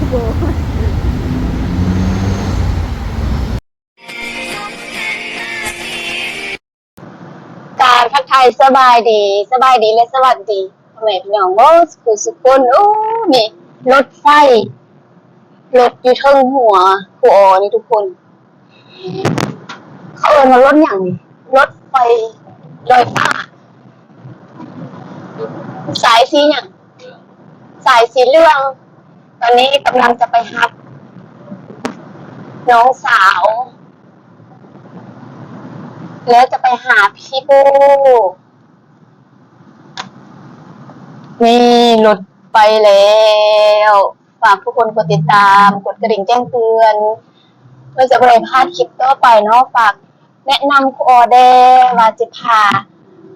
ການທັກທາຍສະບາຍດີ, ສະບາຍດີ ແລະ ສະຫວັດດີພໍ່ແມ່ພີ່ນ້ອງເບິດສູ່ຜູ້ສູ່ຄົນ. ໂອ້ ນີ້ລົດໄຟ ລົດຢູ່ເທິງຫົວຄູອໍນີ້ທຸກຄົນ. ເຂົາເອີ້ນວ່າລົດຫຍັງນີ້? ລົດໄຟລອຍຟ້າ ສາຍສີຫຍັງ? ສາຍສີເຫຼືອງ. ຕອນນີ້ກຳລັງຈະໄປຮັບນ້ອງສາວ ແລ້ວຈະໄປຫາພີ່ປູ. ນີ້ລົດໄປແລ້ວ. ຝາກທຸກຄົນກົດຕິດຕາມ, ກົດກະດິ່ງແຈ້ງເຕືອນ ເພື່ອຈະບໍ່ໄດ້ພາດຄລິບຕໍ່ໄປເນາະ. ຝາກແນະນຳຄູອໍແດ່ວ່າຊິພາ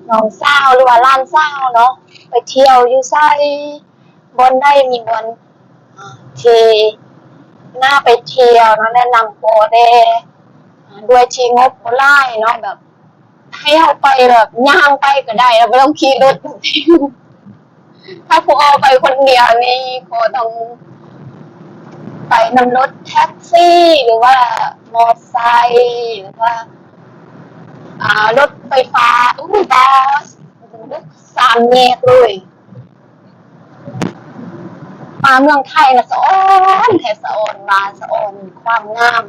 ນ້ອງສາວ ຫຼືວ່າຫຼານສາວເນາະ ໄປທ່ຽວຢູ່ໃສ, ບ່ອນໃດມີບ່ອນທີ່ໜ້າໄປທ່ຽວເນາະ, ແນະນຳຄູອໍແດ່. ດ້ວຍທີ່ງົບບໍ່ຫຼາຍເນາະ, ແບບ ໃຫ້ເຮົາໄປແບບຍ່າງໄປກໍໄດ້ ເຮົາບໍ່ຕ້ອງຂີ່ລົດ. ຖ້າຄູອໍໄປຄົນດຽວນີ້ ຄູອໍຕ້ອງໄປນຳລົດແທັກຊີ ຫຼືວ່າມໍໄຊ ຫຼືວ່າ ອ່າ ລົດໄຟຟ້າ. ໂອ້ຍ ບາສ ສາມແຍກເລີຍ. ມາເມືອງໄທນະ ສະອອນແທ້ສະອອນວ່າ ສະອອນຄວາມງາມ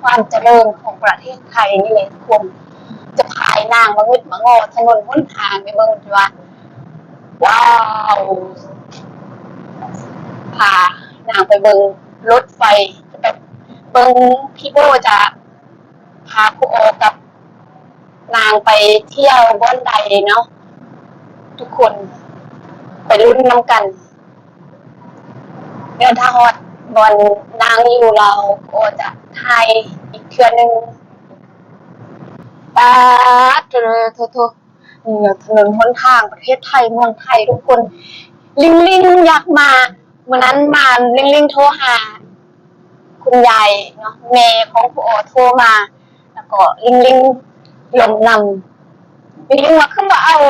ຄວາມຈະເລີນຂອງປະເທດໄທນີ້ແຫຼະທຸກຄົນ. ຈະພານາງມາງຶດມາງໍຖະໜົນຫົນທາງໃຫ້ເບິ່ງວ່າ ວ້າວ ພານາງໄປເບິ່ງລົດໄຟ ແບບເບິ່ງພີ່ໂບຈະ ພາຄູອໍກັບນາງໄປທ່ຽວບ່ອນໃດເນາະ ທຸກຄົນໄປລຸ້ນນຳກັນ. ແລ້ວຖ້າຮອດບ່ອນນາງຢູ່ແລ້ວ ຄູອໍຈະຖ່າຍອີກເທື່ອໜຶ່ງ. ປາດໂທ້ ນີ້ແຫຼະຖະໜົນຫົນທາງປະເທດໄທ ເມືອງໄທທຸກຄົນ. ລິງລິງຢາກມາ ມື້ນັ້ນມາລິງລິງໂທຫາ ຄຸນຍາຍເນາະ ແມ່ຂອງຄູອໍໂທມາ ແລ້ວກໍລິງລິງລົມນຳ. ລິງລິງວ່າ ຄືບໍ່ເອົາ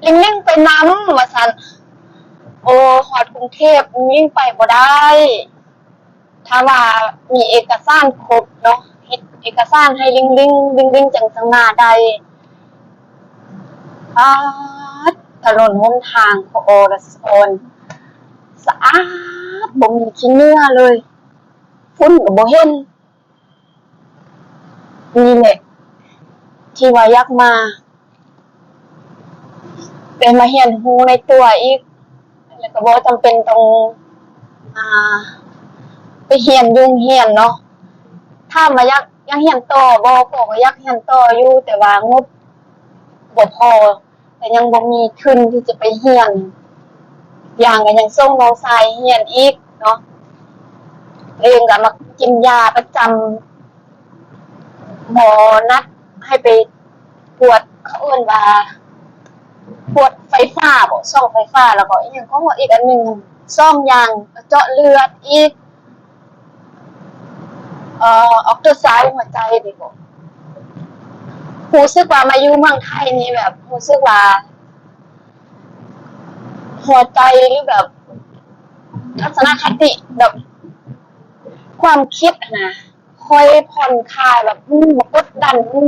ລິງລິງໄປນຳ ວ່າຊັ້ນ. ໂອ້ ຮອດກຸງເທບລິງລິງໄປບໍ່ໄດ້ ຖ້າວ່າມີເອກະສານຄົບເນາະ ເຮັດເອກະສານໃຫ້ລິງລິງ ລິງລິງຈັ່ງຈະມາໄດ້. ປາດ ຖະໜົນຫົນທາງຂອງ ອລະສອນ ສະອາດ ບໍ່ມີຂີ້ເຫຍື້ອເລີຍ ຝຸ່ນກໍບໍ່ເຫັນ. ນີ້ແຫຼະທີ່ວ່າຢາກມາ ໄດ້ມາຮຽນຮູ້ໃນຕົວອີກ ແລ້ວກໍບໍ່ຈຳເປັນຕ້ອງ ອ່າ ໄປຮຽນຢູ່ໂຮງຮຽນເນາະ. ຖາມວ່າຢາກ ຢາກຮຽນຕໍ່ບໍ່? ກໍ ກໍຢາກຮຽນຕໍ່ຢູ່ ແຕ່ວ່າງົບບໍ່ພໍ ແຕ່ຍັງບໍ່ມີທຶນທີ່ຈະໄປຮຽນ. ຢ່າງກໍຍັງສົ່ງນ້ອງຊາຍຮຽນອີກເນາະ. ເອງກໍມາກິນຢາປະຈຳ ໝໍນັດໃຫ້ໄປກວດ ເຂົາເອີ້ນວ່າກວດໄຟຟ້າບໍ ສ່ອງໄຟຟ້າ ແລ້ວກໍອີ່ຫຍັງຂອງອີກອັນໜຶ່ງ ສອງຢ່າງ ເຈາະເລືອດອີກ ເອີ ອັລຕຣາຊາວຫົວໃຈນີ້ບໍ. ຮູ້ສຶກວ່າມາຢູ່ເມືອງໄທນີ້ແບບ ຮູ້ສຶກວ່າຫົວໃຈ ຫຼືແບບທັດສະນະຄະຕິ ແບບຄວາມຄິດຫັ້ນນະ ຄ່ອຍຜ່ອນຄາຍ ແບບ ມັນບໍ່ກົດດັນ ມັນ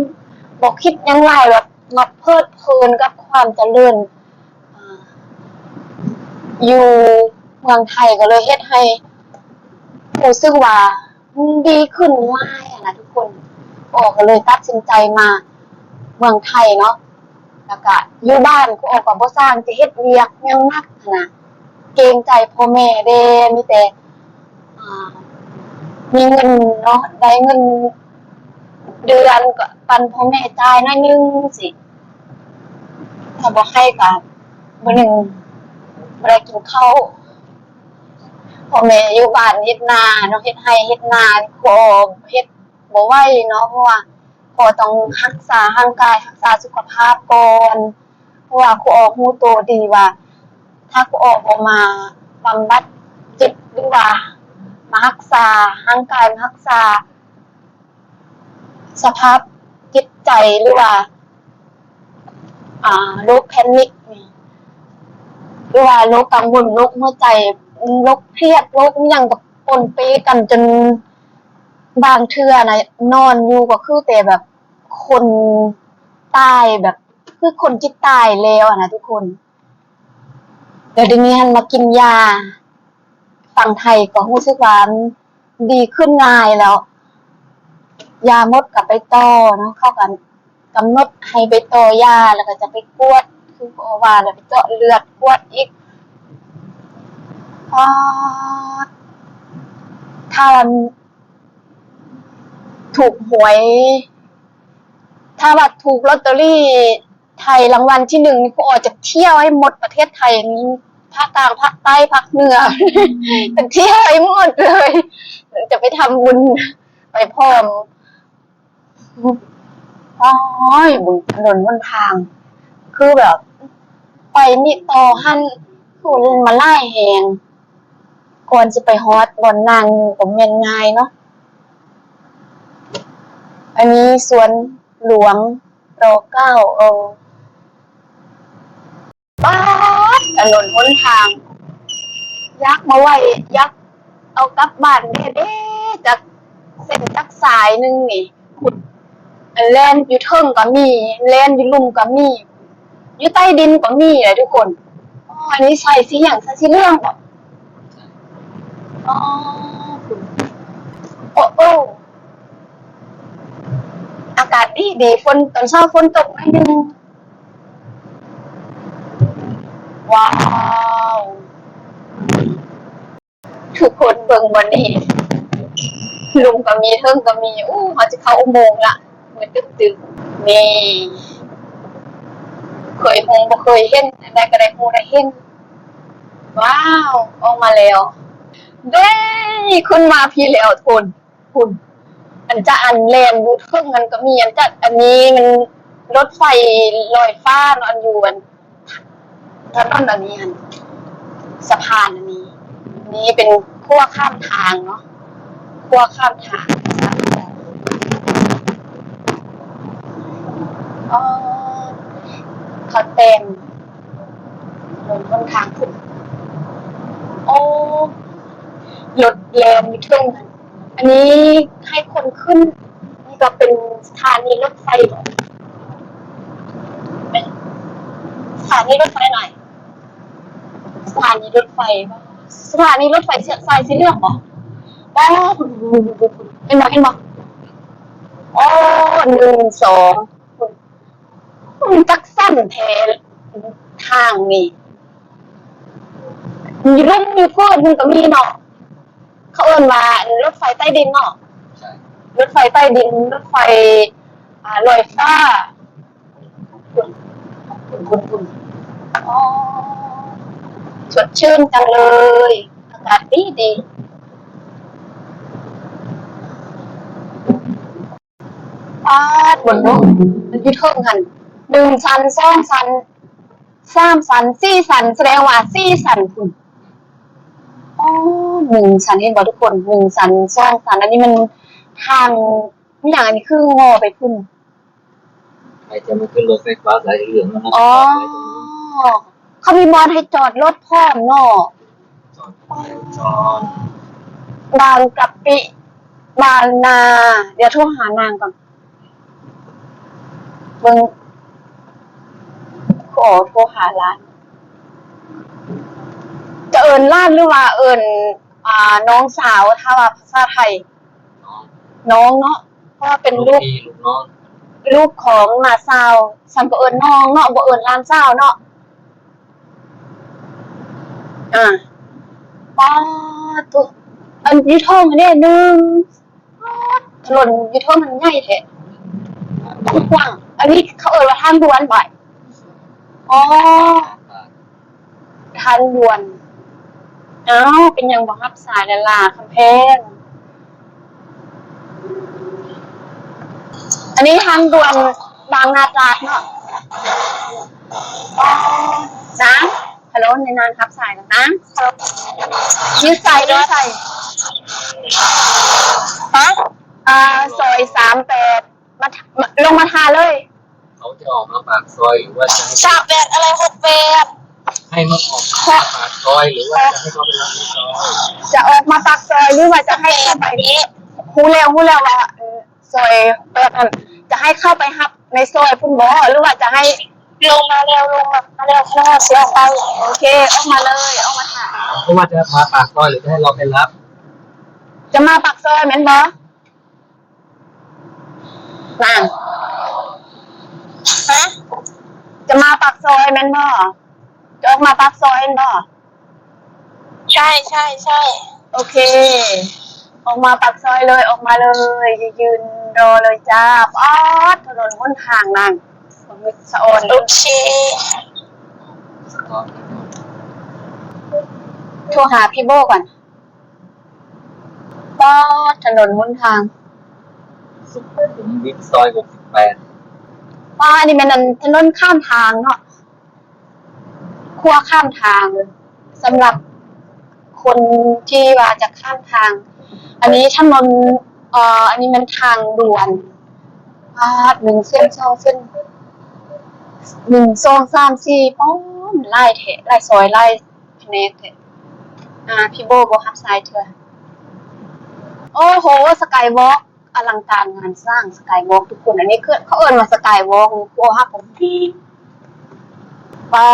ບໍ່ຄິດຫຍັງຫຼາຍ ແບບມາເພີດເພີນກັບຄວາມຈະເລີນ ອ່າ ຢູ່ເມືອງໄທ ກໍເລີຍເຮັດໃຫ້ຮູ້ສຶກວ່າ ດີຂຶ້ນຫຼາຍຫັ້ນນະທຸກຄົນ. ອໍກໍເລີຍຕັດສິນໃຈມາເມືອງໄທເນາະ ແລ້ວກະຢູ່ບ້ານ ອໍກໍບໍ່ຊ່າງຈະເຮັດວຽກຫຍັງໜັກຫັ້ນນະ ເກງໃຈພໍ່ແມ່ເດ້ ມີແຕ່ ອ່າ ມີເງິນເນາະ ໄດ້ເງິນເດືອນກໍປັນພໍ່ແມ່ຈ່າຍໜ້ອຍໜຶ່ງຊີ້ ຖ້າບໍ່ໃຫ້ກໍມື້ໜຶ່ງບໍ່ໄດ້ກິນເຂົ້າ. ພໍ່ແມ່ຢູ່ບ້ານເຮັດນາເນາະ ເຮັດໄຮ່ເຮັດນາ ພໍ່ເຮັດບໍ່ໄຫວເນາະ ເພາະວ່າພໍ່ຕ້ອງຮັກສາຮ່າງກາຍ ຮັກສາສຸຂະພາບກ່ອນ ເພາະວ່າຄູອໍຮູ້ໂຕດີວ່າ ຖ້າຄູອໍບໍ່ມາບຳບັດຈິດ ຫຼືວ່າມາຮັກສາຮ່າງກາຍ ມາຮັກສາ ສະພາບຈິດໃຈ ຫຼືວ່າ ອ່າ ໂລກແພນິກ ຫຼືວ່າໂລກກັງວົນ ໂລກຫົວໃຈ ໂລກຄຽດ ໂລກອີ່ຫຍັງກໍປົນເປກັນ ຈົນບາງເທື່ອນະ ນອນຢູ່ກໍຄືແຕ່ແບບຄົນຕາຍ ແບບຄືຄົນທີ່ຕາຍແລ້ວຫັ້ນນະທຸກຄົນ. ແລ້ວດຽວນີ້ຫັ້ນມາກິນຢາຝັ່ງໄທກໍຮູ້ສຶກວ່າ ດີຂຶ້ນງ່າຍແລ້ວ ຢາໝົດກໍໄປຕໍ່ເນາະ ເຂົາກໍກຳນົດໃຫ້ໄປຕໍ່ຢາ ແລ້ວກໍຈະໄປກວດ ຄືໝໍວ່າ ແລ້ວໄປເຈາະເລືອດກວດອີກ. ປາດ ຖ້າວ່າຖືກຫວຍ ຖ້າວ່າຖືກລອດເຕີຣີ ໄທລາງວັນທີໜຶ່ງນີ້ ຄູອໍຈະທ່ຽວໃຫ້ໝົດປະເທດໄທນີ້ ພາກກາງ ພາກໃຕ້ ພາກເໜືອ ຈະທ່ຽວໃຫ້ໝົດເລີຍ ຈະໄປທຳບຸນໄປພ້ອມ. ໂອ້ຍ ເບິ່ງຖະໜົນຫົນທາງ ຄືແບບໄປນີ້ຕໍ່ຫັ້ນ ຄືມັນຫຼາຍແຮງ. ກ່ອນຊິໄປຮອດບ່ອນນັ່ງກໍບໍ່ແມ່ນງ່າຍເນາະ. ອັນນີ້ສວນຫຼວງ ລໍເກົ້າ ເອີ ປາດ ຖະໜົນຫົນທາງ ຢາກມາໄຫວ້ ຢາກເອົາກັບບ້ານແດ່ເດ້ ຈັກເສັ້ນຈັກສາຍໜຶ່ງນີ້. ແລ່ນຢູ່ເທິງກໍມີ ແລ່ນຢູ່ລຸ່ມກໍມີ ຢູ່ໃຕ້ດິນກໍມີແຫຼະທຸກຄົນ. ອໍ ອັນນີ້ໃສ່ສີຫຍັງ? ໃສ່ສີເຫຼືອງບໍ? ອໍ ໂອ້ ໂອ້ ອາກາດດີໆ ຝົນ ຕອນເຊົ້າຝົນຕົກໜ້ອຍໜຶ່ງ. ວ້າວ ທຸກຄົນເບິ່ງບ່ອນນີ້ ລຸ່ມກໍມີ ເທິງກໍມີ. ໂອ້ ເຮົາຈະເຂົ້າອຸໂມງລະ ມືດຕຶບໆ. ນີ້ ເຄີຍຮູ້ບໍ່ເຄີຍເຫັນ ອັນໃດກໍໄດ້ຮູ້ໄດ້ເຫັນ. ວ້າວ ອອກມາແລ້ວເດ້ ຂຶ້ນມາພີ້ແລ້ວທຸກຄົນ. ພຸ້ນ ອັນຈະ ອັນແລ່ນຢູ່ເທິງຫັ້ນກໍມີ ອັນຈະ ອັນນີ້ມັນລົດໄຟລອຍຟ້າເນາະ ອັນຢູ່ອັນຖະໜົນອັນນີ້ຫັ້ນ ສະພານອັນນີ້ ນີ້ເປັນຂົວຂ້າມທາງເນາະ ຂົວຂ້າມທາງ. ອໍ ເຂົາແຕ່ງຖະໜົນຫົນທາງຂຶ້ນ ໂອ້ ລົດແລ່ນຢູ່ເທິງຫັ້ນ. ອັນນີ້ໃຫ້ຄົນຂຶ້ນ ນີ້ກໍເປັນສະຖານີລົດໄຟບໍ? ສະຖານີລົດໄຟໜ້ອຍ ສະຖານີລົດໄຟບໍ? ສະຖານີລົດໄຟສາຍສີເຫຼືອງບໍ? ປ້າ ເຫັນບໍ່ ເຫັນບໍ່? ໂອ້ ໜຶ່ງ ສອງ ມັນຈັກສັ້ນແທ້ທາງນີ້ ມີລົມມີຝົນມັນກໍມີເນາະ. ເຂົາເອີ້ນວ່າ ອັນ ລົດໄຟໃຕ້ດິນເນາະ ໃຊ່ ລົດໄຟໃຕ້ດິນ ລົດໄຟ ອ່າ ລອຍຟ້າ. ອໍ ສົດຊື່ນຈັງເລີຍ ອາກາດດີໆ. ປາດ ເບິ່ງເນາະ ມັນຢູ່ເທິງຫັ້ນ ໜຶ່ງຊັ້ນ ສອງຊັ້ນ ສາມຊັ້ນ ສີ່ຊັ້ນ ສະແດງວ່າສີ່ຊັ້ນພຸ້ນ. ອໍ ໜຶ່ງຊັ້ນ ເຫັນບໍ່ທຸກຄົນ? ໜຶ່ງຊັ້ນ ສອງຊັ້ນ ອັນນີ້ມັນທາງ ອີຫຍັງ ອັນນີ້ຄືງໍໄປພຸ້ນ. ໃຜຈະມາຂຶ້ນລົດໄຟຟ້າສາຍເຫຼືອງນະ? ອໍ ເຂົາມີບ່ອນໃຫ້ຈອດລົດພ້ອມເນາະ. ຈອດ ຈອດ ບາງກະປິ ບາງນາ. ດຽວໂທຫານາງກ່ອນ ເບິ່ງ ຂໍໂທຫາຫຼານ. ຈະເອີ້ນຫຼານ ຫຼືວ່າເອີ້ນ ອ່າ ນ້ອງສາວ ຖ້າວ່າພາສາໄທ? ນ້ອງ ນ້ອງເນາະ ເພາະວ່າເປັນລູກ ລູກພີ່ລູກນ້ອງ ລູກຂອງນ້າສາວ. ສັນກໍເອີ້ນນ້ອງເນາະ ບໍ່ເອີ້ນຫຼານສາວເນາະ. ອ່າ ປາດໂທ້ ອັນຢູ່ເທິງເດ້ ໜຶ່ງ ຖະໜົນຢູ່ເທິງມັນໃຫຍ່ແທ້ ກວ້າງ. ອັນນີ້ເຂົາເອີ້ນວ່າທາງດ່ວນບໍ? ອໍ ທາງດ່ວນ. ອ້າວ ເປັນຫຍັງບໍ່ຮັບສາຍລະລາຄຳແພງ? ອັນນີ້ທາງດ່ວນບາງນາຕາດເນາະ. ນາງ ຮັລໂຫຼ ແມ່ນາງຮັບສາຍນະນາງ. ຢູ່ໃສ? ຢູ່ໃສ? ຮະ? ອ່າ ຊອຍສາມແປດ ມາ ມາ ລົງມາທ່າເລີຍ. ເຂົາຈະອອກມາປາກຊອຍ ຫຼືວ່າຈະໃຫ້ ສາມແປດ ອະໄລ ຫົກແປດ. ໃຫ້ມາອອກປາກຊອຍ ຫຼືວ່າຈະໃຫ້ເຂົ້າໄປຮັບໃນຊອຍ? ຈະອອກມາປາກຊອຍ ຫຼືວ່າຈະໃຫ້ເຂົ້າໄປ? ຮູ້ແລ້ວ ຮູ້ແລ້ວວ່າ ເອີ ຊອຍແປດຫັ້ນ ຈະໃຫ້ເຂົ້າໄປຮັບໃນຊອຍພຸ້ນບໍ່ ຫຼືວ່າຈະໃຫ້ ລົງມາແລ້ວ ລົງມາແລ້ວ ຂ້ານ້ອຍຊິອອກໄປ. ໂອເຄ ອອກມາເລີຍ ອອກມາຫາ. ເພາະວ່າຈະມາປາກຊອຍ ຫຼືຈະໃຫ້ເຮົາໄປຮັບ? ຈະມາປາກຊອຍແມ່ນບໍ່? ນາງ ຮະ? ຈະມາປາກຊອຍແມ່ນບໍ່? ຈະອອກມາປາກຊອຍແມ່ນບໍ່? ໃຊ່ ໃຊ່ ໃຊ່. ໂອເຄ ອອກມາປາກຊອຍເລີຍ ອອກມາເລີຍ ຢືນລໍເລີຍຈ້າ. ປາດ ຖະໜົນຫົນທາງນາງ ສະອອນ. ໂອເຄ ໂທຫາພີ່ໂບ້ກ່ອນ. ປາດ ຖະໜົນຫົນທາງ ສຸຂຸມວິດ ຊອຍຫົກສິບແປດ. ປາດ ອັນນີ້ແມ່ນອັນ ຖະໜົນຂ້າມທາງເນາະ ຂົວຂ້າມທາງ ສຳລັບຄົນທີ່ວ່າຈະຂ້າມທາງ. ອັນນີ້ຖະໜົນ ເອີ ອັນນີ້ແມ່ນທາງດ່ວນ. ປາດ ໜຶ່ງເສັ້ນ ສອງເສັ້ນ ໜຶ່ງ ສອງ ສາມ ສີ່ ປ້ອມ ຫຼາຍແທ້ ຫຼາຍຊອຍ ຫຼາຍ ພະແນກແທ້. ອ່າ ພີ່ໂບ້ບໍ່ຮັບສາຍເທື່ອ. ໂອ້ໂຫ ສະກາຍວອກ ອະລັງການງານສ້າງ ສະກາຍວອກທຸກຄົນ. ອັນນີ້ຄືເຂົາເອີ້ນວ່າສະກາຍວອກ ໂອ້ ຮັກຂອງພີ່. ປາ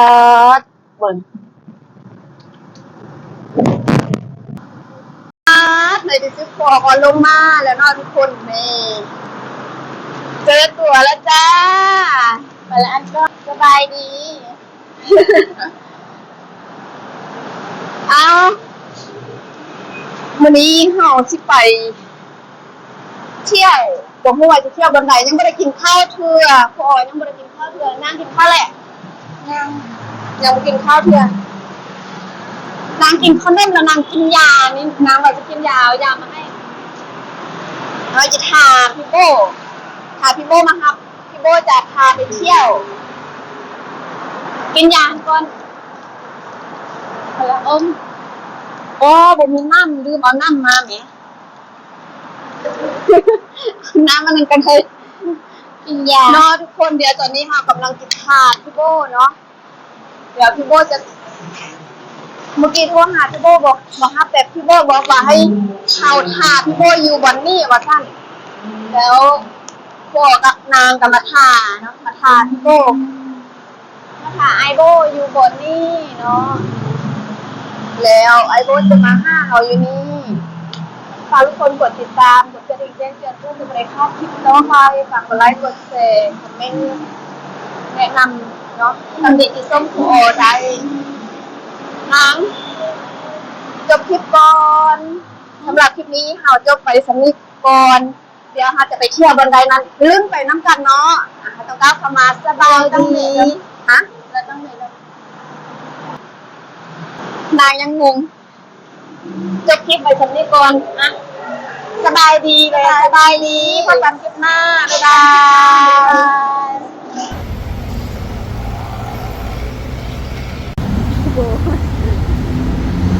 ດ ເບິ່ງ ປາດ ໃນທີ່ສຸດພໍ່ກໍລົງມາແລ້ວເນາະທຸກຄົນ. ນີ້ ເຈີຕົວແລ້ວຈ້າ. ໄປແລ້ວ ອັນກໍສະບາຍດີ. ເອົາ ມື້ນີ້ເຮົາຊິໄປທ່ຽວ ບໍ່ຮູ້ວ່າຊິທ່ຽວບ່ອນໃດ ຍັງບໍ່ໄດ້ກິນເຂົ້າເທື່ອ ພໍ່ຍັງບໍ່ໄດ້ກິນເຂົ້າເທື່ອ. ນາງກິນເຂົ້າແລ້ວ? ຍັງ ຍັງບໍ່ກິນເຂົ້າເທື່ອ. ນາງກິນຂະໜົມແລ້ວນາງກິນຢານີ້ ນາງວ່າຊິກິນຢາ ເອົາຢາມາໃຫ້. ເຮົາຈະຖ້າພີ່ໂບ້ ຖ້າພີ່ໂບ້ມາຮັບ. ພີ່ໂບ້ຈະພາໄປທ່ຽວ ກິນຢາກ່ອນ ຄົນລະອົມ. ໂອ້ ບໍ່ມີນ້ຳ ລືມເອົານ້ຳມາແໝ. ນ້ຳອັນນັ້ນກໍໄດ້ ກິນຢາເນາະທຸກຄົນ. ດຽວຕອນນີ້ເຮົາກຳລັງຈະຖ້າພີ່ໂບ້ເນາະ. ດຽວພີ່ໂບ້ຈະ ເມື່ອກີ້ໂທຫາພີ່ໂບ້ ບໍ່ ບໍ່ຮັບ ແບບພີ່ໂບ້ບອກວ່າໃຫ້ເຮົາຖ້າພີ່ໂບ້ຢູ່ບ່ອນນີ້ວ່າຊັ້ນ. ແລ້ວພໍ່ກັບນາງກໍມາຖ້າເນາະ ມາຖ້າພີ່ໂບ້ ມາຖ້າອ້າຍໂບ້ຢູ່ບ່ອນນີ້ເນາະ. ແລ້ວອ້າຍໂບ້ຈະມາຫາເຮົາຢູ່ນີ້. ຝາກທຸກຄົນກົດຕິດຕາມ ກົດກະດິ່ງແຈ້ງເຕືອນ ເພື່ອຈະບໍ່ໄດ້ພາດຄລິບຕໍ່ໄປ. ຝາກກົດໄລ ກົດແຊ ຄອມເມັນ ແນະນຳເນາະ ຕຳໜິຕິຊົມຄູອໍໄດ້. ນາງ ຈົບຄລິບກ່ອນ. ສຳລັບຄລິບນີ້ເຮົາຈົບໄປສ່ຳນີ້ກ່ອນ. ດຽວເຮົາຈະໄປທ່ຽວບ່ອນໃດນັ້ນ ລຸ້ນໄປນຳກັນເນາະ. ອ່າ ເຮົາຕ້ອງກ້າວເຂົ້າມາ. ສະບາຍດີ. ຮະ? ນາງຍັງງົງ. ຈົບຄລິບໄປສ່ຳນີ້ກ່ອນ. ອ່ະ ສະບາຍດີເດີ. ສະບາຍດີ. ພໍ້ກັນຄລິບໜ້າ. ບາຍບາຍ.